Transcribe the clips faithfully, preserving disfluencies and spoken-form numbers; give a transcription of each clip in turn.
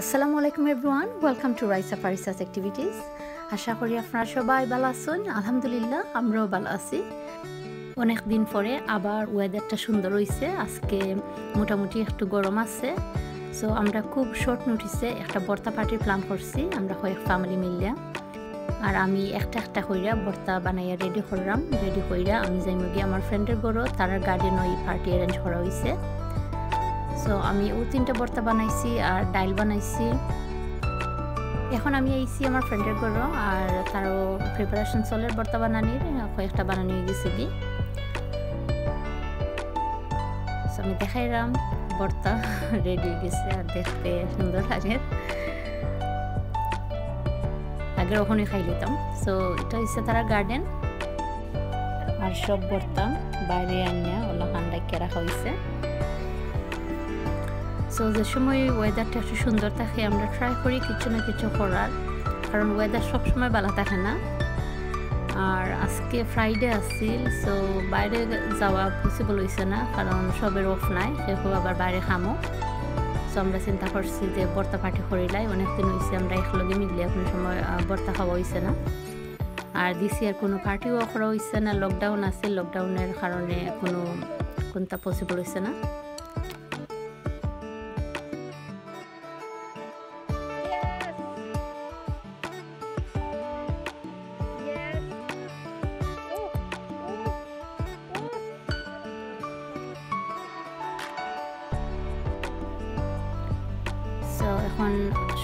আসসালামু আলাইকুম everyone, welcome to Raisa Farisa's Activities। আশা করি আপনারা সবাই ভালা আছইন। আলহামদুলিল্লাহ, আমরাও ভালা আছি। অনেক দিন পরে আবার ওয়েদারটা সুন্দর অইছে। আজকে মোটামুটি একটু গরম আছে। সো আমরা খুব শর্ট নোটিসে একটা ভর্তা পার্টির প্ল্যান করছি, আমরা কয়েক ফ্যামিলি মিলিয়া। আর আমি একটা একটা কইরা ভর্তা বানাইয়া রেডি করলাম। রেডি কইরা আমি যাইমু গিয়া আমার ফ্রেন্ডের ঘরো, তারার গার্ডেনো ই পার্টি অ্যারেঞ্জ করা অইছে। সো আমি অউ তিনটা ভর্তা বানাইছি আর ডাইল বানাইছি। এখন আমি আইছি আমার ফ্রেন্ডের ঘরো, আর তারও প্রিপারেশন চলের ভর্তা বানানির, কয়েকটা বানানি অই গেছে কি। সো আমি দেখাইলাম ভর্তা রেডি অই গেছে, আর দেখতে সুন্দর লাগে। আগের ওখানে খাই লিতাম। সো এটা অইছে তারার গার্ডেন, আর সব ভর্তা বাইরে আনিয়া ওলা খান ডাকিয়া রাখা অইছে। সো যে সময় ওয়েদারটা একটু সুন্দর থাকে, আমরা ট্রাই করি কিছু না কিছু করার, কারণ ওয়েদার সবসময় ভালা থাকে না। আর আজকে ফ্রাইডে আছিল, সো বাইরে যাওয়া পসিবল অইছে না, কারণ সবের অফ নাই, কেউ কেউ আবার বাইরে খামো। সো আমরা চিন্তা করছি যে ভর্তা পার্টি করিলাই, অনেকদিন অইছে আমরা একলগে মিলিয়া কোনো সময়, আহ, ভর্তা খাওয়া অইছে না। আর দিস ইয়ার কোনো পার্টিও করা অইছে না, লকডাউন আছে, লকডাউনের কারণে কোনো, কোনটা পসিবল অইছে না। সো এখন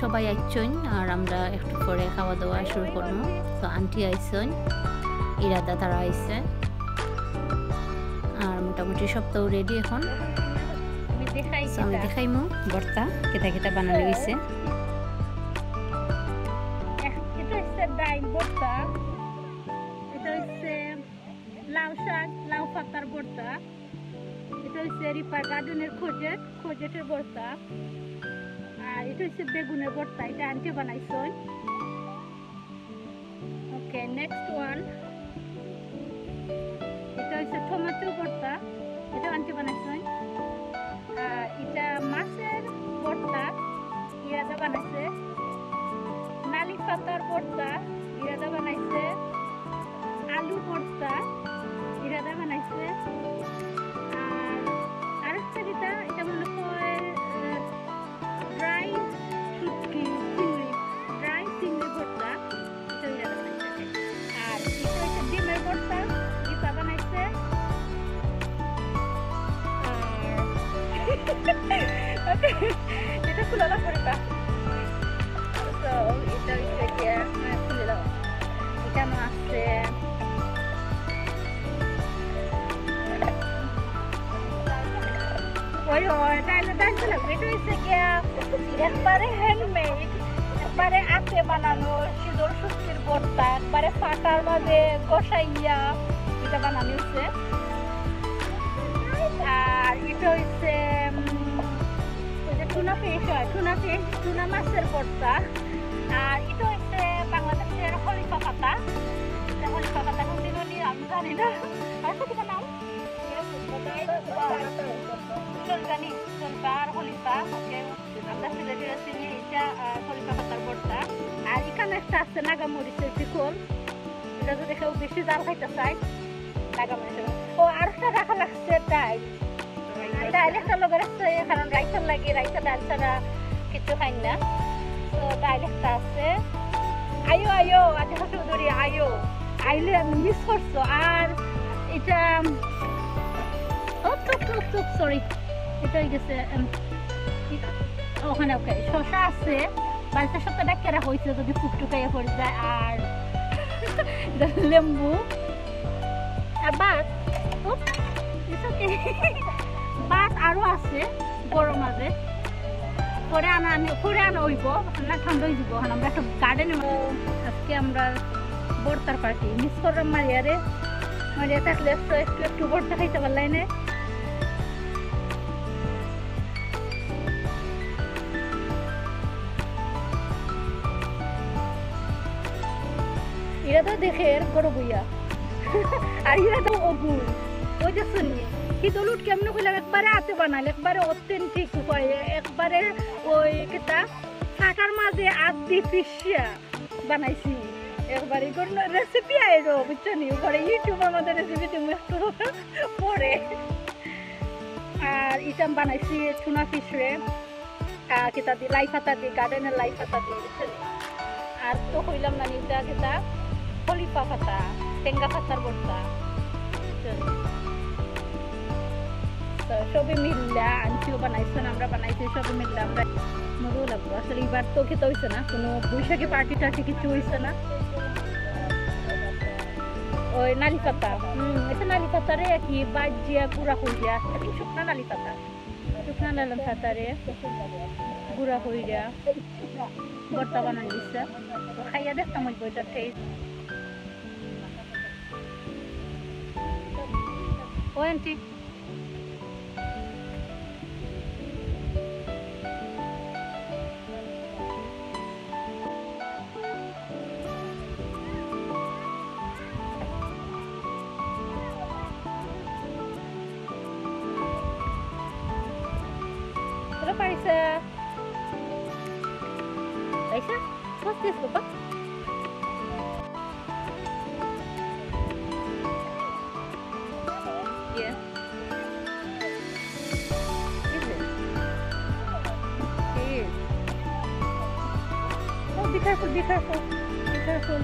সবাই আইছইন, আর আমরা একটু পরে খাওয়া দাওয়া শুরু করমু। তো আন্টি আইছইন, ইরাদা তারা আইছে, আর মোটামুটি সব তো রেডি এখন। আমি দেখাই সো আমি সেটা। দেখাইমু ভর্তা কিতা কিতা বানানো অইছে। এক-, এটা হচ্ছে ডাইল ভর্তা, এটা হচ্ছে লাউ শাক, লাউ পাতার ভর্তা, এটা হচ্ছে রিপার গার্ডেনের খোজেট, খোজেটের ভর্তা, আর এটা হচ্ছে বেগুনের ভর্তা, এটা আন্টি বানাইছইন। ওকে, নেক্সট ওয়ান, এটা হচ্ছে টমেটো ভর্তা, এটা আন্টি বানাইছইন। আর এটা মাছের ভর্তা, ইরাদা বানাইছে। নালি পাতার ভর্তা, ইরাদা বানাইছে। আলু ভর্তা, ইরাদা বানাইছে। আর আরেকটা যেটা, এটা মনে হয়, আহ, ড্রাই শুটকি, চিংড়ি, ড্রাই চিংড়ি ভর্তা, এটা ইরাদা বানাইছে। আর এটা হচ্ছে ডিমের ভর্তা, দীপা বানাইছে। আর এটা খুলে না পড়িবা। তো এটা হচ্ছে গিয়া, হ্যাঁ, খুলে দাও। এখানে আছে। ওই, ওই, তাইলে, তাইলে লাগবে। এটা হচ্ছে গিয়া একবারে হ্যান্ডমেড, একবারে হাতে বানানো সিদল শুটকির ভর্তা, একবারে ফাটার মাঝে কষাইয়া এটা বানানো হচ্ছে। আর এটা হচ্ছে, উম, ওই যে টুনা ফিশ হয়, টুনা ফিশ, টুনা মাছের ভর্তা। আর এটা হচ্ছে বাংলাদেশের হলিফা পাতা। এটা হলিফা পাতা কোন দিন হলি আমি জানি না। আর তো কিতা নাম? সুলতানি, সুলতান আর হলিফা। ওকে, আমরা সিলেটি আছি নি, এটা, আহ, হলিফা পাতার ভর্তা। আর এখানে একটা আছে নাগা মরিচের পিকল, এটা যদি কেউ বেশি ঝাল খাইতে চায়, নাগা মরিচের। ও, আর একটা রাখা লাগছে ডাইল। ডাইল একটা লগে রাখছে, কারণ রাইসের লাগি, রাইসে ডাইল ছাড়া কিছু খাই না। তো ডাইল একটা আছে। আইও, আইও, আজিফা চৌধুরী, আইও। আইলে মিস করছো। আর এটা, ও, চুপ, চুপ, চুপ, সরি। এটা হয়ে গেছে, উম, কি-, ওখানে, ওকে, শশা আছে। বাড়িতে সবটা ডাকিয়ে রাখা হয়েছে, যদি ফুকটুকাইয়া পড়ে যায়। আর এটা লেম্বু। আর ভাত, ও, it's okay। ভাত আরো আছে, গরম আছে। পরে আনা, আনি, পরে আনা হইব, না ঠান্ডা হয়ে যাব। এখন আমরা একটা গার্ডেনে, আজকে আমরা ভর্তার পার্টি, মিস করলাম মারিয়ারে। মারিয়া থাকলে তো একটু, একটু ভর্তা খাইতে পারলাই না। এরা তো দেখের গরু বইয়া। আর এরা তো অগুর। ওই যে শুনি, শীতল উঠ কেমনে কইলাম, একবারে হাতে বানাইল, একবারে অথেন্টিক উপায়ে, একবারে ওই কিতা, কাটার মাঝে আদি ফিশিয়া বানাইছি। একবার ইগর রেসিপি আইরো, বুঝছো নি? পরে YouTube আমাদের রেসিপি তুমি একটু পরে। আর ইটা বানাইছি টুনা ফিশ রে, আহ, কিতা দি, লাই পাতা দি, গার্ডেনের লাই পাতা দি, বুঝছো নি? আর তো কইলাম না নি, ইটা কিতা, খলিফা পাতা, টেঙ্গা পাতার ভর্তা, বুঝছো নি? তো সবই মিললা, আন্টিও বানাইছইন, আমরা বানাইছি, সবই মিললা আমরা মজাও লাগবো। আসলে এবার তো খেতে হইছে না, কোনো বৈশাখী পার্টি টার্টি কিছু হইছে না। ওই নালি পাতা, হুম, এটা নালি পাতা রে, কি বাজিয়া গুড়া কইরা, একদম শুকনা নালি পাতা, শুকনা নালি পাতা রে, গুড়া কইরা ভর্তা বানাই দিছে। তো খাইয়া দেখতাম ওই বইটার টেস্ট। ও aunty, Hello, Parisa. Parisa, what's this, Papa? Yeah. Is it? It is. Oh, be careful, be careful, be careful.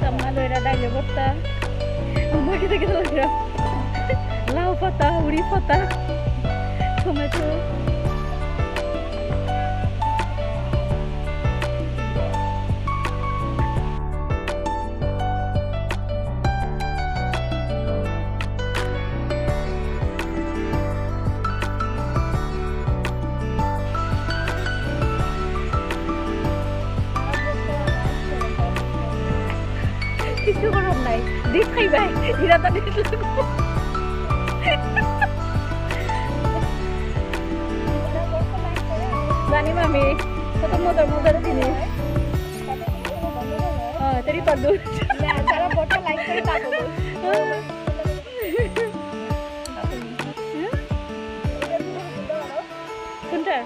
সামনে লইরা ডাইলে ভর্তা। আমার কিতা কিতা লইরা? লাউ পাতা, উড়ি পাতা, টমেটো। কিছু করার নাই, ডিপ খাইবাই, এরা তো ডিপ লাগবো। জানি মামি, কত মজার মজার জিনিস। হ্যাঁ, তেরি পাদু। না, যারা বটটা লাইক করে তাকে বল। কোনটা?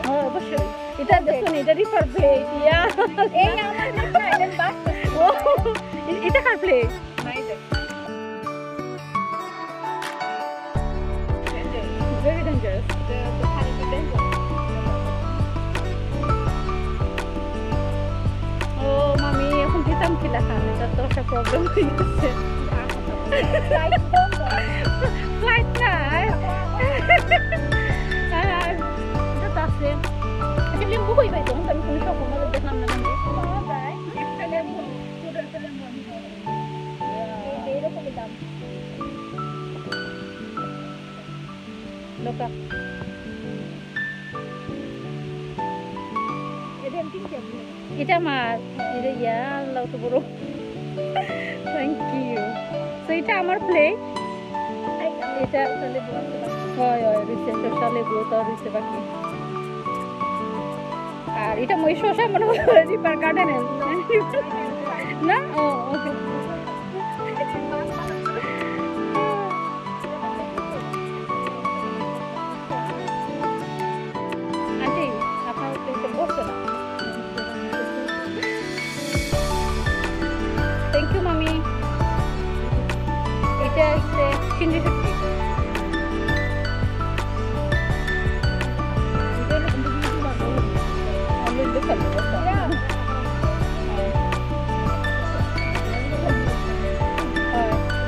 হ্যাঁ, অবশ্যই। এটা দেখুন, এটা রিফার প্লেট। ইয়া। এই আমার না, এটা বাস। ও, এ-, এটা কার প্লেট? Very dangerous. ও মামি, এখন দিতাম কিলা খান, এটা তো একটা প্রবলেম হয়ে গেছে। ফ্লাইট না, আর এটা তো আছে। আচ্ছা, লেম্বু কই পাই? তখন তো আমি কোনো শপিং মলে দেখলাম না লেম্বু। পাওয়া যায়। লেম্বু, ছোট একটা লেম্বু আমি খাওয়াই। এই যে এরকমই দাম। লোকা। এটা আমার। এটা ইয়া, আল্লাহ তো বড়। Thank you. So, এটা আমার প্লেট। এটা হয়, হয়, রইছে, শসা, লেবু, তো রইছে বাকি। আর এটা মই শসা মনে হয় রিপার গার্ডেনের। না? ও, ওকে। আন্টি, আপনার তো এটা বসছে না। Thank you, মামি। এটা হচ্ছে চিংড়ি শুটকি।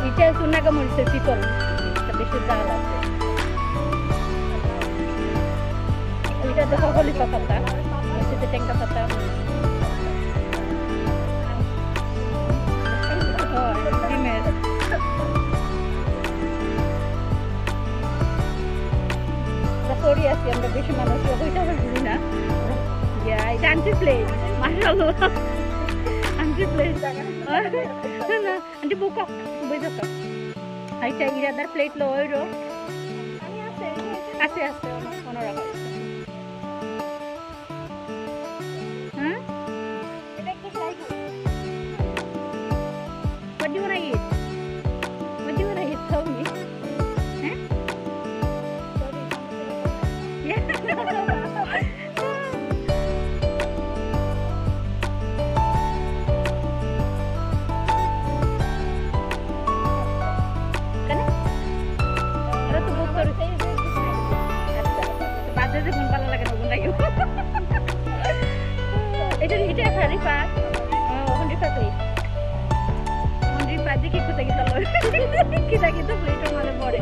এটা হচ্ছে নাগা মরিচের পিপল, এটা বেশি ঝাল আছে। এটা দেখো হলিফা পাতা, এটা টেঙ্গা পাতা। ডিমের। আমরা সরি আছি, আমরা বেশি মানুষ হইতে পারছি না। ইয়া, এটা আন্টি প্লেট, মাশাআল্লাহ। Aunty plate. না, আন্টি বুকা, বই দেখো। আচ্ছা, ইরাদার প্লেট লো, ওই রো। আছে, আছে, মনে রাখো। হুম? What do you wanna eat? What do you wanna eat? Tell me. হ্যাঁ? কেন? ওরা তো বুক করে। আচ্ছা, বাজারে কোন ভালো লাগে না, কোন লাগে? এটা, এটা খালি পাক। ও, এখন রিফা তুই। এখন রিফা দেখি কোথায় গেছে আলো। কিতা কিতা প্লেটের মাঝে পড়ে।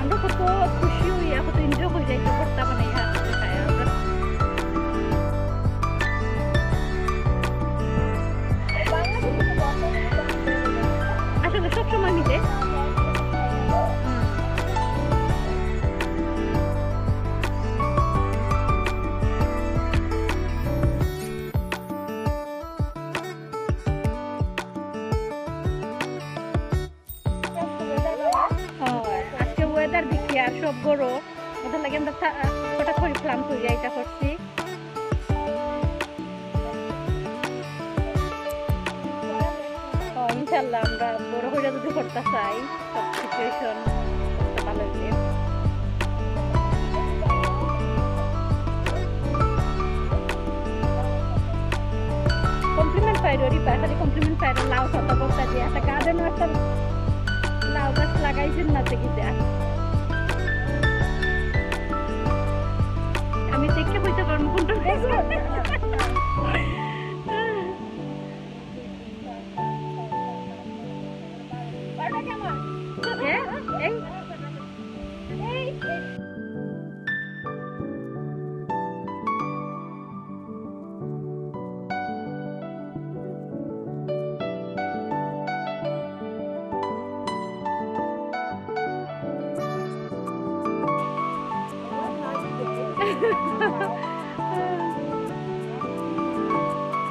আমরা কত খুশি হই, কত এনজয় করি যাইতে পারতাম না এই হাত খায় আমরা। আসলে সবসময় মিলে। ও, আজকে ওয়েদার দেখি আর সব গরম, ওটার লাগে আমরা থা-, হঠাৎ করে প্ল্যান করি এটা করছি। তো ইনশাল্লাহ আমরা বড় হইলে যদি করতে চাই, সব সিচুয়েশন ভালো হইবে। কমপ্লিমেন্ট পাই রে, রিপা, খালি কমপ্লিমেন্ট পাই রে, লাউ পাতা বস্তা দিয়া, একটা গার্ডেন, একটা লাউ গাছ লাগাইছেন না, দেখি যা। আমি দেখে হইতে পারবো কোনটা। হ্যাঁ? এই?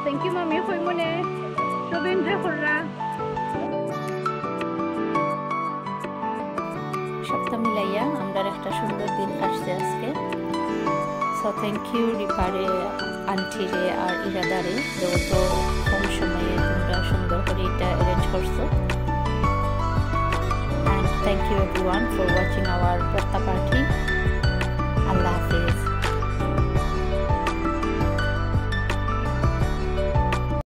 Thank you, মামি। কই মনে সব এনজয় কররা। সবটা মিলাইয়া আমরার একটা সুন্দর দিন কাটছে আজকে। So thank you রিপারে, আন্টিরে আর ইরাদারে, যে অত কম সময়ে তোমরা সুন্দর করে এটা অ্যারেঞ্জ করছো। And thank you everyone for watching our ভর্তা পার্টি। আল্লাহ হাফিজ।